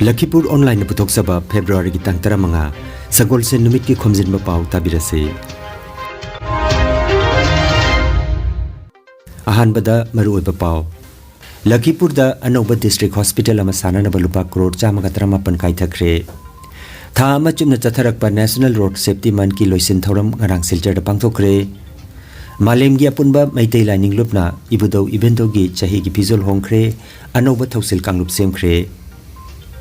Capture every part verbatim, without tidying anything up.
ꯂꯈꯤꯄꯨꯔ ꯑꯣꯟꯂꯥꯏꯟꯅ ꯄꯨꯊꯣꯛꯆꯕ ꯐꯦꯕ꯭ꯔꯨꯋꯥꯔꯤꯒꯤ ꯇꯥꯡ ꯇꯔꯥꯃꯉꯥ, ꯁꯒꯣꯜꯁꯦꯟ ꯅꯨꯃꯤꯠꯀꯤ ꯈꯣꯝꯖꯤꯟꯕ ꯄꯥꯎ ꯇꯥꯕꯤꯔꯁꯤ꯫ ꯑꯍꯥꯟꯕꯗ ꯃꯔꯨꯑꯣꯏꯕ ꯄꯥꯎ꯫ ꯂꯈꯤꯄꯨꯔꯗ ꯑꯅꯧꯕ ꯗꯤꯁꯇ꯭ꯔꯤꯛ ꯍꯣꯁꯄꯤꯇꯥꯜ ꯑꯃ ꯁꯥꯅꯅꯕ ꯂꯨꯄꯥ ꯀ꯭ꯔꯣꯔ ꯆꯥꯝꯃꯒ ꯇꯔꯥꯃꯥꯄꯟ ꯀꯥꯏꯊꯈ꯭ꯔꯦ꯫ ꯊꯥ ꯑꯃ ꯆꯨꯞꯅ ꯆꯠꯊꯔꯛꯄ National Road Safety Monthꯀꯤ ꯂꯣꯏꯁꯤꯟ ꯊꯧꯔꯝ ꯉꯔꯥꯡ ꯁꯤꯜꯆꯔꯗ ꯄꯥꯡꯊꯣꯛꯈ꯭ꯔꯦ꯫ ꯃꯥꯂꯦꯝꯒꯤ ꯑꯄꯨꯟꯕ ꯃꯩꯇꯩ ꯂꯥꯏꯅꯤꯡ ꯂꯨꯞꯅ ꯏꯕꯨꯙꯧ ꯏꯕꯦꯟꯗꯧꯒꯤ ꯆꯍꯤꯒꯤ ꯐꯤꯖꯣꯜ ꯍꯣꯡꯈ꯭ꯔꯦ, ꯑꯅꯧꯕ ꯊꯧꯁꯤꯜ ꯀꯥꯡꯂꯨꯞ ꯁꯦꯝꯈ꯭ꯔꯦ꯫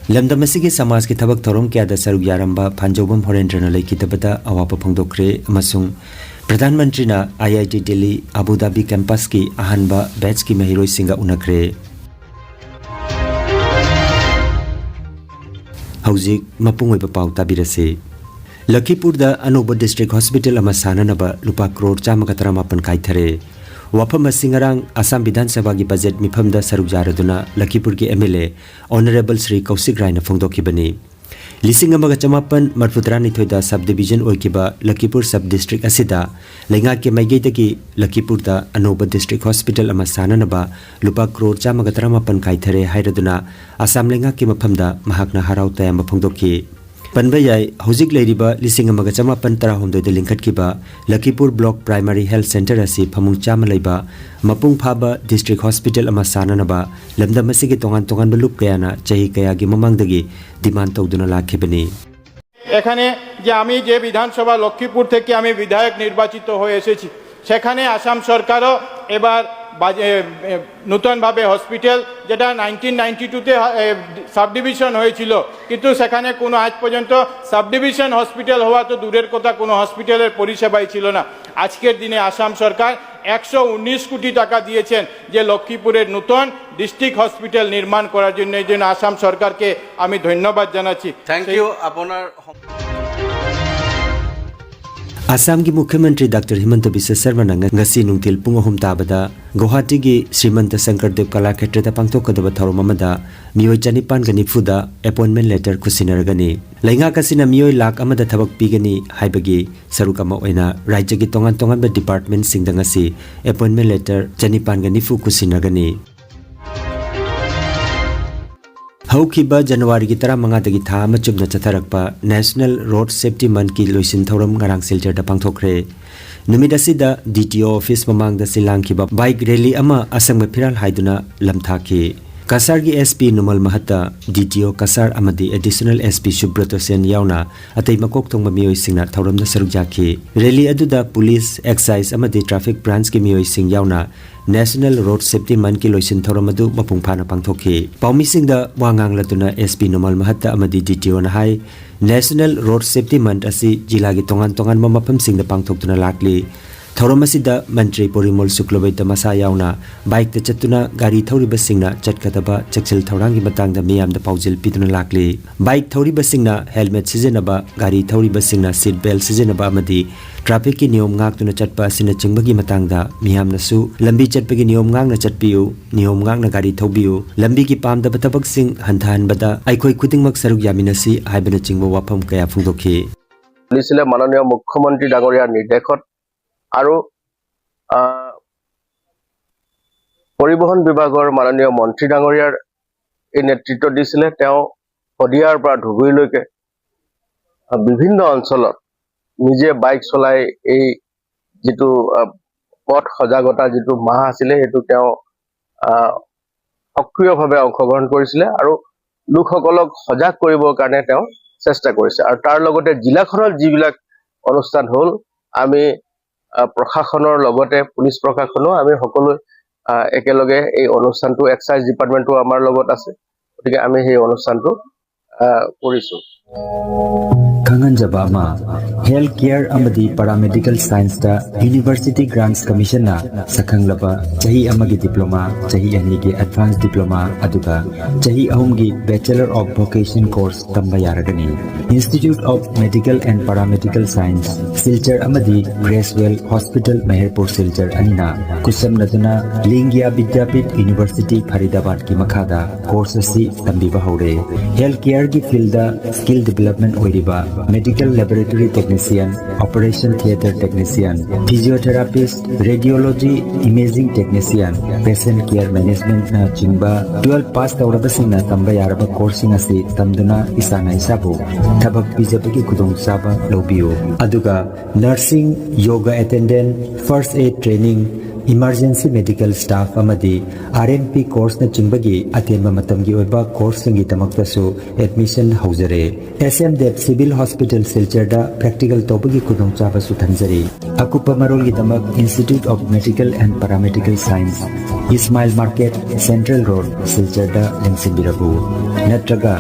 ꯂꯝꯗꯝ ꯑꯁꯤꯒꯤ ꯁꯃꯥꯖꯀꯤ ꯊꯕꯛ ꯊꯧꯔꯝ ꯀꯌꯥꯗ ꯁꯔꯨꯛ ꯌꯥꯔꯝꯕ ꯐꯥꯟꯖꯧꯕꯝ ꯍꯣꯔꯦꯟꯗ꯭ꯔꯅ ꯂꯩꯈꯤꯗꯕꯗ ꯑꯋꯥꯕ ꯐꯣꯡꯗꯣꯛꯈ꯭ꯔꯦ ꯑꯃꯁꯨꯡ ꯄ꯭ꯔꯙꯥꯟ ꯃꯟꯇ꯭ꯔꯤꯅ IIT Delhi Abu Dhabi campusꯀꯤ ꯑꯍꯥꯟꯕ batchꯀꯤ ꯃꯍꯩꯔꯣꯏꯁꯤꯡꯒ ꯎꯅꯈ꯭ꯔꯦ꯫ ꯍꯧꯖꯤꯛ ꯃꯄꯨꯡ ꯑꯣꯏꯕ ꯄꯥꯎ ꯇꯥꯕꯤꯔꯁꯤ꯫ ꯂꯈꯤꯄꯨꯔꯗ ꯑꯅꯧꯕ ꯗꯤꯁꯇ꯭ꯔꯤꯛ ꯍꯣꯁꯄꯤꯇꯥꯜ ꯑꯃ ꯁꯥꯅꯅꯕ ꯂꯨꯄꯥ ꯀ꯭ꯔꯣꯔ ꯆꯥꯝꯃꯒ ꯇꯔꯥꯃꯥꯄꯟ ꯀꯥꯏꯊꯔꯦ꯫ ꯋꯥꯐꯝ ꯑꯁꯤ ꯉꯔꯥꯡ ꯑꯁꯥꯝ ꯕꯤꯙꯥꯟ ꯁꯚꯥꯒꯤ ꯕꯖꯦꯠ ꯃꯤꯐꯝꯗ ꯁꯔꯨꯛ ꯌꯥꯔꯗꯨꯅ ꯂꯈꯤꯄꯨꯔꯒꯤ MLA Honourable ꯁ꯭ꯔꯤ ꯀꯧꯁꯤꯛ ꯔꯥꯏꯅ ꯐꯣꯡꯗꯣꯛꯈꯤꯕꯅꯤ꯫ ꯂꯤꯁꯤꯡ ꯑꯃꯒ ꯆꯃꯥꯄꯟ ꯃꯔꯤꯐꯨ ꯇꯔꯥꯅꯤꯊꯣꯏꯗ sub division ꯑꯣꯏꯈꯤꯕ ꯂꯈꯤꯄꯨꯔ sub district ꯑꯁꯤꯗ ꯂꯩꯉꯥꯛꯀꯤ ꯃꯥꯏꯀꯩꯗꯒꯤ ꯂꯈꯤꯄꯨꯔꯗ ꯑꯅꯧꯕ ꯗꯤꯁꯇ꯭ꯔꯤꯛ ꯍꯣꯁꯄꯤꯇꯥꯜ ꯑꯃ ꯁꯥꯅꯅꯕ ꯂꯨꯄꯥ ꯀ꯭ꯔꯣꯔ ꯆꯥꯝꯃꯒ ꯇꯔꯥꯃꯥꯄꯟ ꯀꯥꯏꯊꯔꯦ ꯍꯥꯏꯔꯗꯨꯅ ꯑꯁꯥꯝ ꯂꯩꯉꯥꯛꯀꯤ ꯃꯐꯝꯗ ꯃꯍꯥꯛꯅ ꯍꯔꯥꯎ ꯇꯌꯥꯝꯕ ꯐꯣꯡꯗꯣꯛꯈꯤ꯫ ꯄꯟꯕ ꯌꯥꯏ, ꯍꯧꯖꯤꯛ ꯂꯩꯔꯤꯕ ꯂꯤꯁꯤꯡ ꯑꯃꯒ ꯆꯃꯥꯄꯟ ꯇꯔꯥꯍꯨꯝꯗꯣꯏꯗ ꯂꯤꯡꯈꯠꯈꯤꯕ ꯂꯈꯤꯄꯨꯔ Block Primary Health Centre ꯑꯁꯤ ꯐꯃꯨꯡ ꯆꯥꯝꯃ ꯂꯩꯕ ꯃꯄꯨꯡ ꯐꯥꯕ ꯗꯤꯁꯇ꯭ꯔꯤꯛ ꯍꯣꯁꯄꯤꯇꯥꯜ ꯑꯃ ꯁꯥꯅꯅꯕ ꯂꯝꯗꯝ ꯑꯁꯤꯒꯤ ꯇꯣꯉꯥꯟ ꯇꯣꯉꯥꯟꯕ ꯂꯨꯞ ꯀꯌꯥꯅ ꯆꯍꯤ ꯀꯌꯥꯒꯤ ꯃꯃꯥꯡꯗꯒꯤ demand ꯇꯧꯗꯨꯅ ꯂꯥꯛꯈꯤꯕꯅꯤ꯫ এখানে যে আমি যে বিধানসভা লক্ষ্মীপুর থেকে আমি বিধায়ক নির্বাচিত হয়ে এসেছি, সেখানে আসাম সরকারও এবার বাজে-, এ, এ, নতুনভাবে হসপিটাল, যেটা নাইনটিন নাইনটি টুতে সাব ডিভিশন হয়েছিল, কিন্তু সেখানে কোনো আজ পর্যন্ত সাব ডিভিশন হসপিটাল হওয়া তো দূরের কথা, কোনো হসপিটালের পরিষেবাই ছিল না। আজকের দিনে আসাম সরকার একশো উনিশ কোটি টাকা দিয়েছেন যে লক্ষ্মীপুরের নতুন ডিস্ট্রিক্ট হসপিটাল নির্মাণ করার জন্য। এই জন্য আসাম সরকারকে আমি ধন্যবাদ জানাচ্ছি। Thank you। আপোনাৰ সম- ꯑꯁꯥꯝꯒꯤ ꯃꯨꯈ꯭ꯌ ꯃꯟꯇ꯭ꯔꯤ ꯗꯥꯛꯇꯔ ꯍꯤꯃꯟꯇ ꯕꯤꯁ꯭ꯋ ꯁꯔꯃꯅ ꯉ-, ꯉꯁꯤ ꯅꯨꯡꯊꯤꯜ ꯄꯨꯡ ꯑꯍꯨꯝ ꯇꯥꯕꯗ ꯒꯨꯋꯥꯍꯥꯇꯤꯒꯤ ꯁ꯭ꯔꯤꯃꯟꯇ ꯁꯪꯀꯔꯗꯦꯕ ꯀꯂꯥꯈꯦꯇ꯭ꯔꯗ ꯄꯥꯡꯊꯣꯛꯀꯗꯕ ꯊꯧꯔꯝ ꯑꯃꯗ ꯃꯤꯑꯣꯏ ꯆꯅꯤꯄꯥꯟꯒ ꯅꯤꯐꯨꯗ appointment letter ꯈꯨꯠꯁꯤꯟꯅꯔꯒꯅꯤ꯫ ꯂꯩꯉꯥꯛ ꯑꯁꯤꯅ ꯃꯤꯑꯣꯏ ꯂꯥꯈ ꯑꯃꯗ ꯊꯕꯛ ꯄꯤꯒꯅꯤ ꯍꯥꯏꯕꯒꯤ ꯁꯔꯨꯛ ꯑꯃ ꯑꯣꯏꯅ ꯔꯥꯖ꯭ꯌꯒꯤ ꯇꯣꯉꯥꯟ ꯇꯣꯉꯥꯟꯕ departmentꯁꯤꯡꯗ ꯉꯁꯤ appointment letter ꯆꯅꯤꯄꯥꯟꯒ ꯅꯤꯐꯨ ꯈꯨꯠꯁꯤꯟꯅꯒꯅꯤ꯫ ꯍꯧꯈꯤꯕ ꯖꯅꯋꯥꯔꯤꯒꯤ ꯇꯔꯥꯃꯉꯥꯗꯒꯤ ꯊꯥ ꯑꯃ ꯆꯨꯞꯅ ꯆꯠꯊꯔꯛꯄ National Road Safety Monthꯀꯤ ꯂꯣꯏꯁꯤꯟ ꯊꯧꯔꯝ ꯉꯔꯥꯡ ꯁꯤꯜꯆꯔꯗ ꯄꯥꯡꯊꯣꯛꯈ꯭ꯔꯦ꯫ ꯅꯨꯃꯤꯠ ꯑꯁꯤꯗ DTO office ꯃꯃꯥꯡꯗ ꯁꯤꯜꯂꯥꯡꯈꯤꯕ bike rally ꯑꯃ ꯑꯁꯪꯕ ꯐꯤꯔꯥꯜ ꯍꯥꯏꯗꯨꯅ ꯂꯝꯊꯥꯈꯤ꯫ ꯀꯁꯥꯔꯒꯤ SP ꯅꯨꯃꯜ ꯃꯍꯠꯇ, DTO ꯀꯁꯥꯔ ꯑꯃꯗꯤ Additional SP ꯁꯨꯕ꯭ꯔꯇꯣ ꯁꯦꯟ ꯌꯥꯎꯅ ꯑꯇꯩ ꯃꯀꯣꯛ ꯊꯣꯡꯕ ꯃꯤꯑꯣꯏꯁꯤꯡꯅ ꯊꯧꯔꯝꯗ ꯁꯔꯨꯛ ꯌꯥꯈꯤ꯫ Rally ꯑꯗꯨꯗ police, excise ꯑꯃꯗꯤ traffic branchꯀꯤ ꯃꯤꯑꯣꯏꯁꯤꯡ ꯌꯥꯎꯅ National Road Safety Monthꯀꯤ ꯂꯣꯏꯁꯤꯟ ꯊꯧꯔꯝ ꯑꯗꯨ ꯃꯄꯨꯡ ꯐꯥꯅ ꯄꯥꯡꯊꯣꯛꯈꯤ꯫ ꯄꯥꯎꯃꯤꯁꯤꯡꯗ ꯋꯥ ꯉꯥꯡꯂꯗꯨꯅ SP ꯅꯨꯃꯜ ꯃꯍꯠꯇ ꯑꯃꯗꯤ DTOꯅ ꯍꯥꯏ, National Road Safety Month ꯑꯁꯤ ꯖꯤꯂꯥꯒꯤ ꯇꯣꯉꯥꯟ ꯇꯣꯉꯥꯟꯕ ꯃꯐꯝꯁꯤꯡꯗ ꯄꯥꯡꯊꯣꯛꯇꯨꯅ ꯂꯥꯛꯂꯤ꯫ ꯊꯧꯔꯝ ꯑꯁꯤꯗ ꯃꯟꯇ꯭ꯔꯤ ꯄꯣꯔꯤꯃꯣꯜ ꯁꯨꯀ꯭ꯂꯕꯩꯗ ꯃꯁꯥ ꯌꯥꯎꯅ bikeꯇ ꯆꯠꯇꯨꯅ ꯒꯥꯔꯤ ꯊꯧꯔꯤꯕꯁꯤꯡꯅ ꯆꯠꯀꯗꯕ ꯆꯦꯛꯁꯤꯜ ꯊꯧꯔꯥꯡꯒꯤ ꯃꯇꯥꯡꯗ ꯃꯤꯌꯥꯝꯗ ꯄꯥꯎꯖꯦꯜ ꯄꯤꯗꯨꯅ ꯂꯥꯛꯂꯤ꯫ Bike ꯊꯧꯔꯤꯕꯁꯤꯡꯅ helmet ꯁꯤꯖꯤꯟꯅꯕ, ꯒꯥꯔꯤ ꯊꯧꯔꯤꯕꯁꯤꯡꯅ seat belt ꯁꯤꯖꯤꯟꯅꯕ ꯑꯃꯗꯤ trafficꯀꯤ ꯅꯤꯌꯣꯝ ꯉꯥꯛꯇꯨꯅ ꯆꯠꯄ ꯑꯁꯤꯅꯆꯤꯡꯕꯒꯤ ꯃꯇꯥꯡꯗ ꯃꯤꯌꯥꯝꯅꯁꯨ ꯂꯝꯕꯤ ꯆꯠꯄꯒꯤ ꯅꯤꯌꯣꯝ ꯉꯥꯛꯅ ꯆꯠꯄꯤꯌꯨ, ꯅꯤꯌꯣꯝ ꯉꯥꯛꯅ ꯒꯥꯔꯤ ꯊꯧꯕꯤꯌꯨ, ꯂꯝꯕꯤꯒꯤ ꯄꯥꯝꯗꯕ ꯊꯕꯛꯁꯤꯡ ꯍꯟꯊꯍꯟꯕꯗ ꯑꯩꯈꯣꯏ ꯈꯨꯗꯤꯡꯃꯛ ꯁꯔꯨꯛ ꯌꯥꯃꯤꯟꯅꯁꯤ ꯍꯥꯏꯕꯅꯆꯤꯡꯕ ꯋꯥꯐꯝ ꯀꯌꯥ ꯐꯣꯡꯗꯣꯛꯈꯤ꯫ চলিছিলে মাননীয় মুখ্যমন্ত্ৰী ডাঙৰীয়াৰ নিৰ্দেশত আৰু আহ, পৰিবহণ বিভাগৰ মাননীয় মন্ত্ৰী ডাঙৰীয়াৰ এই নেতৃত্ব দিছিলে। তেওঁ শদিয়াৰ পৰা ধুবুৰীলৈকে আহ, বিভিন্ন অঞ্চলত নিজে বাইক চলাই এই যিটো আহ, পথ সজাগতা যিটো মাহ আছিলে, সেইটো তেওঁ আহ, সক্ৰিয়ভাৱে অংশগ্ৰহণ কৰিছিলে আৰু লোকসকলক সজাগ কৰিবৰ কাৰণে তেওঁ চেষ্টা কৰিছে। আৰু তাৰ লগতে জিলাখনৰ যিবিলাক অনুষ্ঠান হ'ল, আমি আহ, প্ৰশাসনৰ লগতে পুলিচ প্ৰশাসনো আমি সকলো আহ, একেলগে এই অনুষ্ঠানটো, এক্সাইজ ডিপাৰ্টমেণ্টো আমাৰ লগত আছে, গতিকে আমি সেই অনুষ্ঠানটো আহ, কৰিছো। ꯈꯪꯍꯟꯖꯕ ꯑꯃ, health care ꯑꯃꯗꯤ parametrical scienceꯇ University Grants Commissionꯅ ꯁꯛꯈꯪꯂꯕ ꯆꯍꯤ ꯑꯃꯒꯤ diploma, ꯆꯍꯤ ꯑꯅꯤꯒꯤ advanced diploma ꯑꯗꯨꯒ ꯆꯍꯤ ꯑꯍꯨꯝꯒꯤ Bachelor of Vocation course ꯇꯝꯕ ꯌꯥꯔꯒꯅꯤ꯫ Institute of Medical and Paramedical Science, Silchar ꯑꯃꯗꯤ Creswell Hospital, ꯃꯍꯦꯔꯄꯨꯔ ꯁꯤꯜꯆꯔ ꯑꯅꯤꯅ ꯈꯨꯠꯁꯝꯅꯗꯨꯅ ꯂꯤꯡꯒ꯭ꯌꯥ ꯕꯤꯗ꯭ꯌꯥꯄꯤꯊ ꯌꯨꯅꯤꯚꯔꯁꯤꯇꯤ ꯐꯔꯤꯗꯥꯕꯥꯗꯀꯤ ꯃꯈꯥꯗ course ꯑꯁꯤ ꯇꯝꯕꯤꯕ ꯍꯧꯔꯦ꯫ Health careꯒꯤ fieldꯗ skill development ꯑꯣꯏꯔꯤꯕ Medical Laboratory Technician, Operation Theatre Technician, Physiotherapist, Radiology, Imaging Technician, Patient Care Managementꯅ ꯆꯤꯡꯕ twelve pass ꯇꯧꯔꯕꯁꯤꯡꯅ ꯇꯝꯕ ꯌꯥꯔꯕ courseꯁꯤꯡ ꯑꯁꯤ ꯇꯝꯗꯨꯅ ꯏꯁꯥꯅ ꯏꯁꯥꯕꯨ ꯊꯕꯛ ꯄꯤꯖꯕꯒꯤ ꯈꯨꯗꯣꯡꯆꯥꯕ ꯂꯧꯕꯤꯌꯨ꯫ ꯑꯗꯨꯒ nursing, yoga attendant, first aid training, emergency medical staff ꯑꯃꯗꯤ R M P courseꯅꯆꯤꯡꯕꯒꯤ ꯑꯇꯦꯟꯕ ꯃꯇꯝꯒꯤ ꯑꯣꯏꯕ courseꯁꯤꯡꯒꯤꯗꯃꯛꯇꯁꯨ admission ꯍꯧꯖꯔꯦ꯫ S M Dev Civil Hospital ꯁꯤꯜꯆꯔꯗ practical ꯇꯧꯕꯒꯤ ꯈꯨꯗꯣꯡꯆꯥꯕꯁꯨ ꯊꯝꯖꯔꯤ꯫ ꯑꯀꯨꯞꯄ ꯃꯔꯣꯜꯒꯤꯗꯃꯛ Institute of Medical and Paramedical Science, Ismail Market, Central Road, ꯁꯤꯜꯆꯔꯗ ꯂꯦꯡꯁꯤꯟꯕꯤꯔꯛꯎ꯫ ꯅꯠꯇ꯭ꯔꯒ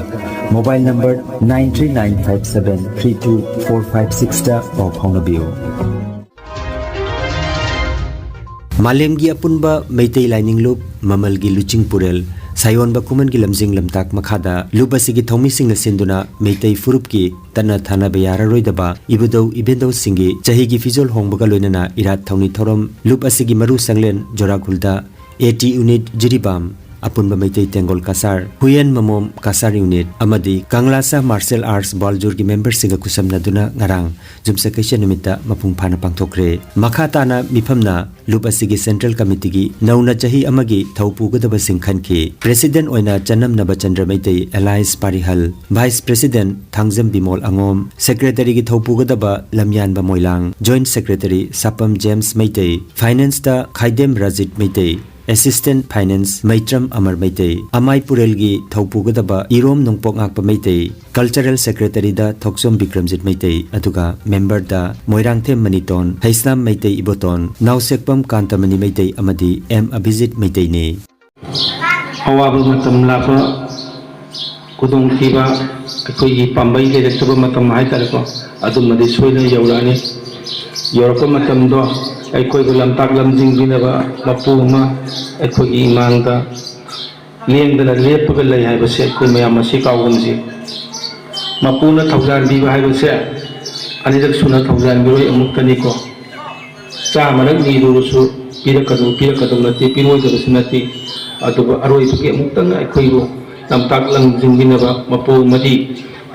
mobile number nine three nine five seven three two four five sixꯇ ꯄꯥꯎ ꯐꯥꯎꯅꯕꯤꯌꯨ꯫ ꯃꯥꯂꯦꯝꯒꯤ ꯑꯄꯨꯟꯕ ꯃꯩꯇꯩ ꯂꯥꯏꯅꯤꯡ ꯂꯨꯞ ꯃꯃꯜꯒꯤ ꯂꯨꯆꯤꯡ ꯄꯨꯔꯦꯜ ꯁꯥꯌꯣꯟꯕ ꯈꯨꯃꯟꯒꯤ ꯂꯝꯖꯤꯡ ꯂꯝꯇꯥꯛ ꯃꯈꯥꯗ ꯂꯨꯞ ꯑꯁꯤꯒꯤ ꯊꯧꯃꯤꯁꯤꯡꯅ ꯁꯤꯟꯗꯨꯅ ꯃꯩꯇꯩ ꯐꯨꯔꯨꯞꯀꯤ ꯇꯠꯅ ꯊꯥꯅꯕ ꯌꯥꯔꯔꯣꯏꯗꯕ ꯏꯕꯨꯙꯧ ꯏꯕꯦꯟꯙꯧꯁꯤꯡꯒꯤ ꯆꯍꯤꯒꯤ ꯐꯤꯖꯣꯜ ꯍꯣꯡꯕꯒ ꯂꯣꯏꯅꯅ ꯏꯔꯥꯠ ꯊꯧꯅꯤ ꯊꯧꯔꯝ ꯂꯨꯞ ꯑꯁꯤꯒꯤ ꯃꯔꯨ ꯁꯪꯂꯦꯟ ꯖꯣꯔꯥꯈꯨꯜꯗ A T unit ꯖꯤꯔꯤꯕꯥꯝ, ꯑꯄꯨꯟꯕ ꯃꯩꯇꯩ ꯇꯦꯡꯒꯣꯜ ꯀꯁꯥꯔ, ꯍꯨꯌꯦꯟ ꯃꯃꯣꯝ ꯀꯁꯥꯔ unit ꯑꯃꯗꯤ ꯀꯪꯂꯥꯁꯥ martial arts ꯕꯥꯜꯖꯨꯔꯒꯤ memberꯁꯤꯡꯒ ꯈꯨꯠꯁꯝꯅꯗꯨꯅ ꯉꯔꯥꯡ ꯌꯨꯝꯁꯀꯩꯁ ꯅꯨꯃꯤꯠꯇ ꯃꯄꯨꯡ ꯐꯥꯅ ꯄꯥꯡꯊꯣꯛꯈ꯭ꯔꯦ꯫ ꯃꯈꯥ ꯇꯥꯅ ꯃꯤꯐꯝꯅ ꯂꯨꯞ ꯑꯁꯤꯒꯤ central committeeꯒꯤ ꯅꯧꯅ ꯆꯍꯤ ꯑꯃꯒꯤ ꯊꯧ ꯄꯨꯒꯗꯕꯁꯤꯡ ꯈꯟꯈꯤ꯫ President ꯑꯣꯏꯅ ꯆꯅꯝ ꯅꯕꯆꯟꯗ꯭ꯔ Meitei alias ꯄꯥꯔꯤꯍꯜ, Vice President Thangjam Bimol ꯑꯉꯣꯝ, Secretaryꯒꯤ ꯊꯧ ꯄꯨꯒꯗꯕ Lamyanba Moilang, Joint Secretary Shapam James Meitei, Financeꯇ ꯈꯥꯏꯗꯦꯝ ꯔꯥꯖꯤꯠ ꯃꯩꯇꯩ, Assistant Finance ꯃꯩꯇ꯭ꯔꯝ ꯑꯃꯔ ꯃꯩꯇꯩ, ꯑꯃꯥꯏ ꯄꯨꯔꯦꯜꯒꯤ ꯊꯧ ꯄꯨꯒꯗꯕ ꯏꯔꯣꯝ ꯅꯣꯡꯄꯣꯛ ꯉꯥꯛꯄ ꯃꯩꯇꯩ, Cultural Secretaryꯗ ꯊꯣꯛꯆꯣꯝ ꯕꯤꯀ꯭ꯔꯝꯖꯤꯠ ꯃꯩꯇꯩ, ꯑꯗꯨꯒ memberꯗ ꯃꯣꯏꯔꯥꯡꯊꯦꯝ ꯃꯅꯤꯇꯣꯟ, ꯍꯩꯁꯅꯥꯝ ꯃꯩꯇꯩ ꯏꯕꯣꯇꯣꯟ, ꯅꯥꯎꯁꯦꯛꯄꯝ ꯀꯥꯟꯇꯃꯅꯤ ꯃꯩꯇꯩ ꯑꯃꯗꯤ ꯑꯦꯝ ꯑꯚꯤꯖꯤꯠ ꯃꯩꯇꯩꯅꯤ꯫ ꯑꯋꯥꯕ ꯃꯇꯝ ꯂꯥꯛꯄ, ꯈꯨꯗꯣꯡꯊꯤꯕ, ꯑꯩꯈꯣꯏꯒꯤ ꯄꯥꯝꯕꯩ ꯂꯩꯔꯛꯇꯕ ꯃꯇꯝ ꯍꯥꯏꯇꯥꯔꯦꯀꯣ, ꯑꯗꯨꯃꯗꯤ ꯁꯣꯏꯗꯅ ꯌꯧꯔꯛꯑꯅꯤ꯫ ꯌꯧꯔꯛꯄ ꯃꯇꯝꯗꯣ ꯑꯩꯈꯣꯏꯕꯨ ꯂꯝꯇꯥꯛ ꯂꯝꯖꯤꯡꯕꯤꯅꯕ ꯃꯄꯨ ꯑꯃ ꯑꯩꯈꯣꯏꯒꯤ ꯏꯃꯥꯡꯗ ꯂꯦꯡꯗꯅ ꯂꯦꯞꯄꯒ ꯂꯩ ꯍꯥꯏꯕꯁꯦ ꯑꯩꯈꯣꯏ ꯃꯌꯥꯝ ꯃꯁꯤ ꯀꯥꯎꯒꯨꯝꯁꯤ꯫ ꯃꯄꯨꯅ ꯊꯧꯖꯥꯟꯕꯤꯕ ꯍꯥꯏꯕꯁꯦ ꯑꯅꯤꯔꯛ ꯁꯨꯅ ꯊꯧꯖꯥꯟꯕꯤꯔꯣꯏ, ꯑꯃꯨꯛꯇꯅꯤꯀꯣ꯫ ꯆꯥꯝꯃꯔꯛ ꯅꯤꯔꯨꯔꯁꯨ ꯄꯤꯔꯛꯀꯗꯧ ꯄꯤꯔꯛꯀꯗꯧ ꯅꯠꯇꯦ, ꯄꯤꯔꯣꯏꯗꯕꯁꯨ ꯅꯠꯇꯦ꯫ ꯑꯗꯨꯕꯨ ꯑꯔꯣꯏꯕꯒꯤ ꯑꯃꯨꯛꯇꯪ ꯑꯩꯈꯣꯏꯕꯨ ꯂꯝꯇꯥꯛ ꯂꯝꯖꯤꯡꯕꯤꯅꯕ ꯃꯄꯨ ꯑꯃꯗꯤ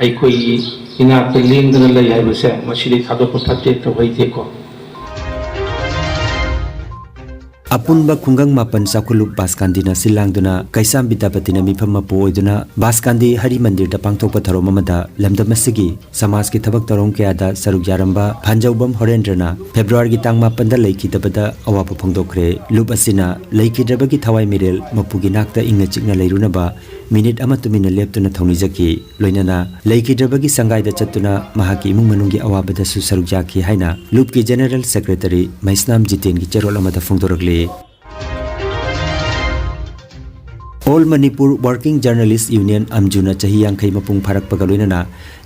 ꯑꯩꯈꯣꯏꯒꯤ ꯏꯅꯥꯛꯇ ꯂꯦꯡꯗꯅ ꯂꯩ ꯍꯥꯏꯕꯁꯦ ꯃꯁꯤꯗꯤ ꯊꯥꯗꯣꯛꯄ ꯐꯠꯇꯦ, ꯇꯧꯍꯩꯗꯦꯀꯣ꯫ ꯑꯄꯨꯟꯕ ꯈꯨꯡꯒꯪ ꯃꯥꯄꯟ ꯆꯥꯎꯈꯠꯂꯨꯞ ꯕꯥꯁꯀꯥꯟꯗꯤꯅ ꯁꯤꯜꯂꯥꯡꯗꯨꯅ ꯀꯩꯁꯥꯝ ꯕꯤꯗ꯭ꯌꯥꯄꯇꯤꯅ ꯃꯤꯐꯝ ꯃꯄꯨ ꯑꯣꯏꯗꯨꯅ ꯕꯥꯁꯀꯥꯟꯗꯤ ꯍꯔꯤ ꯃꯟꯗꯤꯔꯗ ꯄꯥꯡꯊꯣꯛꯄ ꯊꯧꯔꯝ ꯑꯃꯗ ꯂꯝꯗꯝ ꯑꯁꯤꯒꯤ ꯁꯃꯥꯖꯀꯤ ꯊꯕꯛ ꯊꯧꯔꯝ ꯀꯌꯥꯗ ꯁꯔꯨꯛ ꯌꯥꯔꯝꯕ ꯐꯥꯟꯖꯧꯕꯝ ꯍꯣꯔꯦꯟꯗ꯭ꯔꯅ ꯐꯦꯕ꯭ꯔꯨꯋꯥꯔꯤꯒꯤ ꯇꯥꯡ ꯃꯥꯄꯟꯗ ꯂꯩꯈꯤꯗꯕꯗ ꯑꯋꯥꯕ ꯐꯣꯡꯗꯣꯛꯈ꯭ꯔꯦ꯫ ꯂꯨꯞ ꯑꯁꯤꯅ ꯂꯩꯈꯤꯗ꯭ꯔꯕꯒꯤ ꯊꯋꯥꯏ ꯃꯤꯔꯦꯜ ꯃꯄꯨꯒꯤ ꯅꯥꯛꯇ ꯏꯪꯅ ꯆꯤꯛꯅ ꯂꯩꯔꯨꯅꯕ ꯃꯤꯅꯤꯠ ꯑꯃ ꯇꯨꯃꯤꯟꯅ ꯂꯦꯞꯇꯨꯅ ꯊꯧꯅꯤꯖꯈꯤ꯫ ꯂꯣꯏꯅꯅ ꯂꯩꯈꯤꯗ꯭ꯔꯕꯒꯤ ꯁꯪꯒꯥꯏꯗ ꯆꯠꯇꯨꯅ ꯃꯍꯥꯛꯀꯤ ꯏꯃꯨꯡ ꯃꯅꯨꯡꯒꯤ ꯑꯋꯥꯕꯗꯁꯨ ꯁꯔꯨꯛ ꯌꯥꯈꯤ ꯍꯥꯏꯅ ꯂꯨꯞꯀꯤ ꯖꯦꯅꯔꯦꯜ ꯁꯦꯀ꯭ꯔꯦꯇꯔꯤ ꯃꯩꯁꯅꯥꯝ ꯖꯤꯇꯦꯟꯒꯤ ꯆꯦꯔꯣꯜ ꯑꯃꯗ ꯐꯣꯡꯗꯣꯔꯛꯂꯤ꯫ All Manipur Working Journalist Union, ꯑꯝꯖꯨꯅ ꯆꯍꯤ ꯌꯥꯡꯈꯩ ꯃꯄꯨꯡ ꯐꯥꯔꯛꯄꯒ ꯂꯣꯏꯅꯅ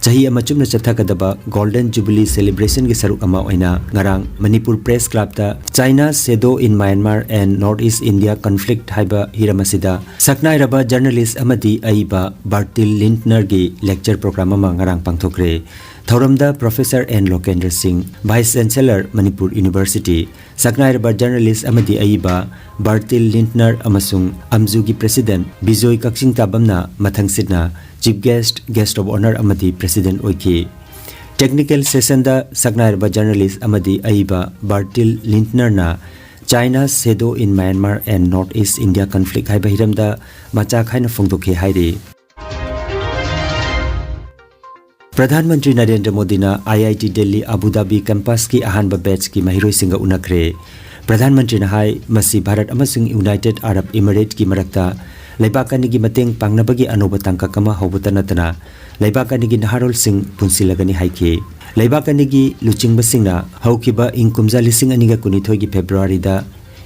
ꯆꯍꯤ ꯑꯃ ꯆꯨꯞꯅ ꯆꯠꯊꯒꯗꯕ Golden Jubilee Celebration ꯒꯤ ꯁꯔꯨꯛ ꯑꯃ ꯑꯣꯏꯅ ꯉꯔꯥꯡ ꯃꯅꯤꯄꯨꯔ ꯄ꯭ꯔꯦꯁ ꯀ꯭ꯂꯕꯇ China's Shadow in Myanmar and North East India Conflict ꯍꯥꯏꯕ ꯍꯤꯔꯝ ꯑꯁꯤꯗ ꯁꯛꯅꯥꯏꯔꯕ ꯖꯔꯅꯦꯂꯤꯁ ꯑꯃꯗꯤ ꯑꯏꯕ ꯕꯥꯔꯇꯤꯜ ꯂꯤꯟꯠꯅꯔꯒꯤ ꯂꯦꯛꯆꯔ ꯄ꯭ꯔꯣꯒ꯭ꯔꯥꯝ ꯑꯃ ꯉꯔꯥꯡ ꯄꯥꯡꯊꯣꯛꯈ꯭ꯔꯦ꯫ ꯊꯧꯔꯝꯗ professor N Lokendra Singh, vice chancellor, Manipur university, ꯁꯛꯅꯥꯏꯔꯕ ꯖꯔꯅꯦꯂꯤꯁ ꯑꯃꯗꯤ ꯑꯏꯕ ꯕꯥꯔꯇꯤꯜ ꯂꯤꯟꯠꯅꯔ ꯑꯃꯁꯨꯡ ꯑꯝꯖꯨꯒꯤ ꯄ꯭ꯔꯦꯁꯤꯗꯦꯟꯠ ꯕꯤꯖꯣꯏ ꯀꯛꯆꯤꯡ ꯇꯥꯕꯝꯅ ꯃꯊꯪꯁꯤꯠꯅ chief guest, guest of honour ꯑꯃꯗꯤ ꯄ꯭ꯔꯦꯁꯤꯗꯦꯟꯠ ꯑꯣꯏꯈꯤ꯫ ꯇꯦꯛꯅꯤꯀꯦꯜ ꯁꯦꯁꯟꯗ ꯁꯛꯅꯥꯏꯔꯕ ꯖꯔꯅꯦꯂꯤꯁ ꯑꯃꯗꯤ ꯑꯏꯕ ꯕꯥꯔꯇꯤꯜ ꯂꯤꯟꯠꯅꯔꯅ China's Shadow in Myanmar and North East India Conflict ꯍꯥꯏꯕ ꯍꯤꯔꯝꯗ ꯃꯆꯥ ꯈꯥꯏꯅ ꯐꯣꯡꯗꯣꯛꯈꯤ ꯍꯥꯏꯔꯤ꯫ ꯄ꯭ꯔꯙꯥꯟ ꯃꯟꯇ꯭ꯔꯤ ꯅꯔꯦꯟꯗ꯭ꯔ ꯃꯣꯗꯤꯅ ꯑꯥꯏ ꯑꯥꯏ ꯇꯤ ꯗꯦꯜꯂꯤ ꯑꯕꯨ ꯙꯥꯕꯤ ꯀꯦꯝꯄꯁꯀꯤ ꯑꯍꯥꯟꯕ ꯕꯦꯆꯀꯤ ꯃꯍꯩꯔꯣꯏꯁꯤꯡꯒ ꯎꯅꯈ꯭ꯔꯦ꯫ ꯄ꯭ꯔꯙꯥꯟ ꯃꯟꯇ꯭ꯔꯤꯅ ꯍꯥꯏ, ꯃꯁꯤ ꯚꯥꯔꯠ ꯑꯃꯁꯨꯡ ꯌꯨꯅꯥꯏꯇꯦꯗ ꯑꯔꯕ ꯏꯃꯤꯔꯦꯠꯀꯤ ꯃꯔꯛꯇ ꯂꯩꯕꯥꯛ ꯑꯅꯤꯒꯤ ꯃꯇꯦꯡ ꯄꯥꯡꯅꯕꯒꯤ ꯑꯅꯧꯕ ꯇꯥꯡꯀꯛ ꯑꯃ ꯍꯧꯕꯇ ꯅꯠꯇꯅ ꯂꯩꯕꯥꯛ ꯑꯅꯤꯒꯤ ꯅꯍꯥꯔꯣꯜꯁꯤꯡ ꯄꯨꯟꯁꯤꯜꯂꯒꯅꯤ ꯍꯥꯏꯈꯤ꯫ ꯂꯩꯕꯥꯛ ꯑꯅꯤꯒꯤ ꯂꯨꯆꯤꯡꯕꯁꯤꯡꯅ ꯍꯧꯈꯤꯕ ꯏꯪ ꯀꯨꯝꯖꯥ ꯂꯤꯁꯤꯡ ꯑꯅꯤꯒ ꯀꯨꯟꯅꯤꯊꯣꯏꯒꯤ ꯐꯦꯕ꯭ꯔꯨꯋꯥꯔꯤꯗ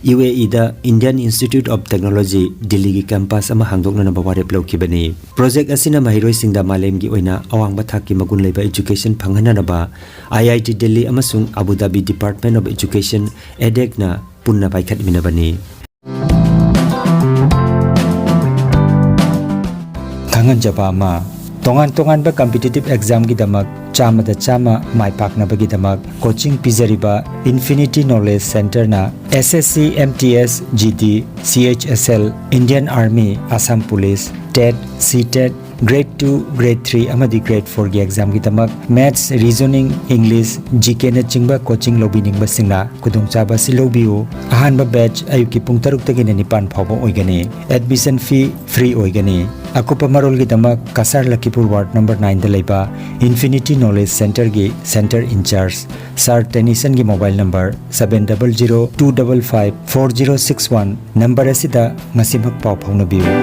ꯌꯨ ꯑꯦ ꯏꯗ Indian Institute of Technology ꯗꯤꯜꯂꯤꯒꯤ ꯀꯦꯝꯄꯁ ꯑꯃ ꯍꯥꯡꯗꯣꯛꯅꯅꯕ ꯋꯥꯔꯦꯞ ꯂꯧꯈꯤꯕꯅꯤ꯫ ꯄ꯭ꯔꯣꯖꯦꯛ ꯑꯁꯤꯅ ꯃꯍꯩꯔꯣꯏꯁꯤꯡꯗ ꯃꯥꯂꯦꯝꯒꯤ ꯑꯣꯏꯅ ꯑꯋꯥꯡꯕ ꯊꯥꯛꯀꯤ ꯃꯒꯨꯟ ꯂꯩꯕ ꯑꯦꯖꯨꯀꯦꯁꯟ ꯐꯪꯍꯟꯅꯅꯕ ꯑꯥꯏ ꯑꯥꯏ ꯇꯤ ꯗꯤꯜꯂꯤ ꯑꯃꯁꯨꯡ ꯑꯕꯨ ꯙꯥꯕꯤ ꯗꯤꯄꯥꯔꯠꯃꯦꯟꯠ ꯑꯣꯐ ꯑꯦꯖꯨꯀꯦꯁꯟ, ꯑꯦꯗꯦꯛꯅ ꯄꯨꯟꯅ ꯄꯥꯏꯈꯠꯃꯤꯟꯅꯕꯅꯤ꯫ ꯈꯪꯍꯟꯖꯕ ꯑꯃ, ꯇꯣꯉꯥꯟ ꯇꯣꯉꯥꯟꯕ ꯀꯝꯄꯤꯇꯤꯇꯤꯚ ꯑꯦꯛꯖꯥꯝꯒꯤꯗꯃꯛ ꯆꯥꯝꯃꯗ ꯆꯥꯝꯃ ꯃꯥꯏ ꯄꯥꯛꯅꯕꯒꯤꯗꯃꯛ ꯀꯣꯆꯤꯡ ꯄꯤꯖꯔꯤꯕ Infinity Knowledge Centreꯅ S S C, M T S, G D, C H S L, Indian Army, Assam Police, TET, C TET, grade two, grade three ꯑꯃꯗꯤ ꯒ꯭ꯔꯦꯗ ꯐꯣꯔꯒꯤ ꯑꯦꯛꯖꯥꯝꯒꯤꯗꯃꯛ ꯃꯦꯊꯁ, ꯔꯤꯖꯅꯤꯡ, ꯏꯪꯂꯤꯁ, ꯖꯤ ꯀꯦꯅꯆꯤꯡꯕ coaching ꯂꯧꯕꯤꯅꯤꯡꯕꯁꯤꯡꯅ ꯈꯨꯗꯣꯡꯆꯥꯕ ꯑꯁꯤ ꯂꯧꯕꯤꯌꯨ꯫ ꯑꯍꯥꯟꯕ ꯕꯦꯆ ꯑꯌꯨꯛꯀꯤ ꯄꯨꯡ ꯇꯔꯨꯛꯇꯒꯤꯅ ꯅꯤꯄꯥꯟ ꯐꯥꯎꯕ ꯑꯣꯏꯒꯅꯤ꯫ ꯑꯦꯗꯃꯤꯁꯟ ꯐꯤ ꯐ꯭ꯔꯤ ꯑꯣꯏꯒꯅꯤ꯫ ꯑꯀꯨꯞꯄ ꯃꯔꯣꯜꯒꯤꯗꯃꯛ ꯀꯁꯥꯔ ꯂꯈꯤꯄꯨꯔ ꯋꯥꯔꯗ ꯅꯝꯕꯔ ꯅꯥꯏꯟꯗ ꯂꯩꯕ ꯏꯟꯐꯤꯅꯤꯇꯤ ꯅꯣꯂꯦꯖ ꯁꯦꯟꯇꯔꯒꯤ ꯁꯦꯟꯇꯔ ꯏꯟꯆꯥꯔꯖ ꯁꯥꯔ ꯇꯦꯅꯤꯁꯟꯒꯤ mobile number seven double zero two double five four zero six one number ꯑꯁꯤꯗ ꯉꯁꯤꯃꯛ ꯄꯥꯎ ꯐꯥꯎꯅꯕꯤꯌꯨ꯫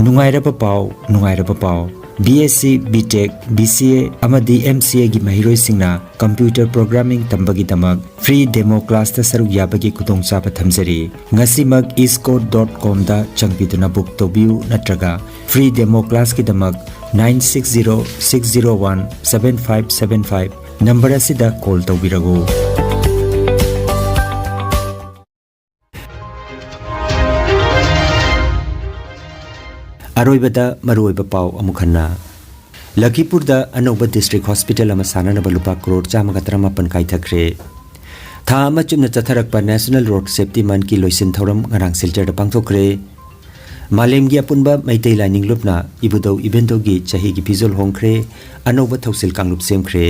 ꯅꯨꯡꯉꯥꯏꯔꯕ ꯄꯥꯎ, ꯅꯨꯡꯉꯥꯏꯔꯕ ꯄꯥꯎ꯫ B S C, B Tech, B C A ꯑꯃꯗꯤ M C A ꯒꯤ ꯃꯍꯩꯔꯣꯏꯁꯤꯡꯅ computer programming ꯇꯝꯕꯒꯤꯗꯃꯛ free demo class ꯇ ꯁꯔꯨꯛ ꯌꯥꯕꯒꯤ ꯈꯨꯗꯣꯡꯆꯥꯕ ꯊꯝꯖꯔꯤ꯫ ꯉꯁꯤꯃꯛ eastcode dot com ꯗ ꯆꯪꯕꯤꯗꯨꯅ book ꯇꯧꯕꯤꯌꯨ ꯅꯠꯇ꯭ꯔꯒ free demo class ꯀꯤꯗꯃꯛ nine six zero six zero one seven five seven five number ꯑꯁꯤꯗ call ꯇꯧꯕꯤꯔꯛꯎ꯫ ꯑꯔꯣꯏꯕꯗ ꯃꯔꯨꯑꯣꯏꯕ ꯄꯥꯎ ꯑꯃꯨꯛ ꯍꯟꯅ꯫ ꯂꯈꯤꯄꯨꯔꯗ ꯑꯅꯧꯕ district hospital ꯑꯃ ꯁꯥꯅꯅꯕ ꯂꯨꯄꯥ ꯀ꯭ꯔꯣꯔ ꯆꯥꯝꯃꯒ ꯇꯔꯥꯃꯥꯄꯟ ꯀꯥꯏꯊꯈ꯭ꯔꯦ꯫ ꯊꯥ ꯑꯃ ꯆꯨꯞꯅ ꯆꯠꯊꯔꯛꯄ National Road Safety Month ꯀꯤ ꯂꯣꯏꯁꯤꯟ ꯊꯧꯔꯝ ꯉꯔꯥꯡ ꯁꯤꯜꯆꯔꯗ ꯄꯥꯡꯊꯣꯛꯈ꯭ꯔꯦ꯫ ꯃꯥꯂꯦꯝꯒꯤ ꯑꯄꯨꯟꯕ ꯃꯩꯇꯩ ꯂꯥꯏꯅꯤꯡ ꯂꯨꯞꯅ ꯏꯕꯨꯙꯧ ꯏꯕꯦꯟꯗꯧꯒꯤ ꯆꯍꯤꯒꯤ ꯐꯤꯖꯣꯜ ꯍꯣꯡꯈ꯭ꯔꯦ, ꯑꯅꯧꯕ ꯊꯧꯁꯤꯜ ꯀꯥꯡꯂꯨꯞ ꯁꯦꯝꯈ꯭ꯔꯦ꯫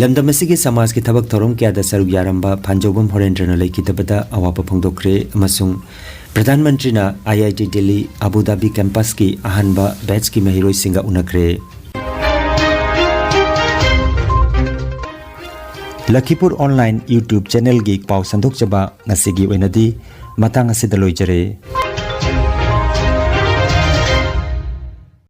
ꯂꯝꯗꯝ ꯑꯁꯤꯒꯤ ꯁꯃꯥꯖꯀꯤ ꯊꯕꯛ ꯊꯧꯔꯝ ꯀꯌꯥꯗ ꯁꯔꯨꯛ ꯌꯥꯔꯝꯕ ꯐꯥꯟꯖꯧꯕꯝ ꯍꯣꯔꯦꯟꯗ꯭ꯔꯅ ꯂꯩꯈꯤꯗꯕꯗ ꯑꯋꯥꯕ ꯐꯣꯡꯗꯣꯛꯈ꯭ꯔꯦ ꯑꯃꯁꯨꯡ ꯄ꯭ꯔꯙꯥꯟ ꯃꯟꯇ꯭ꯔꯤꯅ I I T Delhi, Abu Dhabi campus ꯀꯤ ꯑꯍꯥꯟꯕ batch ꯀꯤ ꯃꯍꯩꯔꯣꯏꯁꯤꯡꯒ ꯎꯅꯈ꯭ꯔꯦ꯫ ꯂꯈꯤꯄꯨꯔ online YouTube channel ꯒꯤ ꯄꯥꯎ ꯁꯟꯗꯣꯛꯆꯕ ꯉꯁꯤꯒꯤ ꯑꯣꯏꯅꯗꯤ ꯃꯇꯥꯡ ꯑꯁꯤꯗ ꯂꯣꯏꯖꯔꯦ꯫